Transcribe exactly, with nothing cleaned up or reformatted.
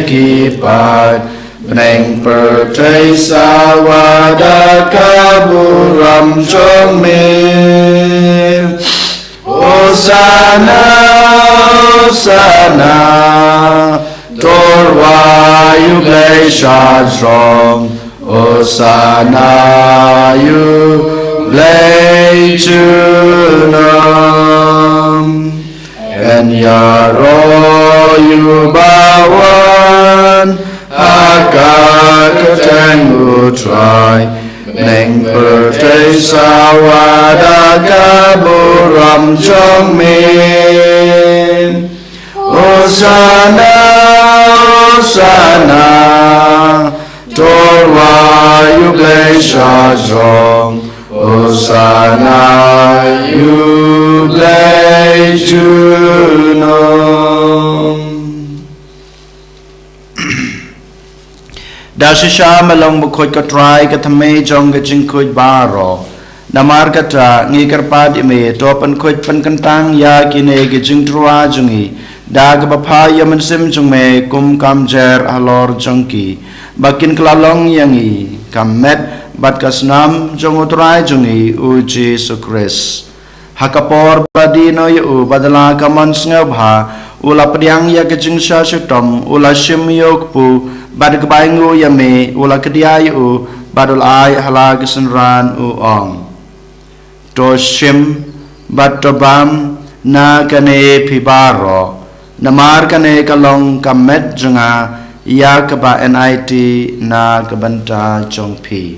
ki paid, bneng pyrthei sawa da ka burom jong me. Hosanna, Hosanna, to rwai U Blei shajrong. Hosanna ïa U Blei junom. Yn ïaroh ïa uba wan ha ka kyrteng U Trai. Bneng pyrthei sawa da ka burom jong me. Hosanna, Hosanna, to rwai U Blei shajrong. Hosanna ïa U Blei junom. Da shisha me long bakhuid, ko Trai, ka thymmei jong ka jingkhuid baroh. Namar kata ngi kyrpad ïa me, to pynkhuid pynkyntang ïa kine ki jingtyrwa jong ngi da kaba phah ïa u Mynsiem jong me kum ka mjer halor jong ki, ba kin kylla long ïa ngi ka met bad ka snam jong U Trai jong ngi U Jisu Khrist. Ha ka por ba la die noh ïa u, bad da la ka mon sngewbha u la pdiang ïa ka jingshah shitom, u la shim ïa u kpu, bad kaba ainguh ïa me u la kdiah ïa u, bad u la ai ha la ka synran, u ong: To shim bad to bam na kane phi baroh, namar kane ka long ka met jong nga ïa kaba yn aiti na ka bynta jong phi.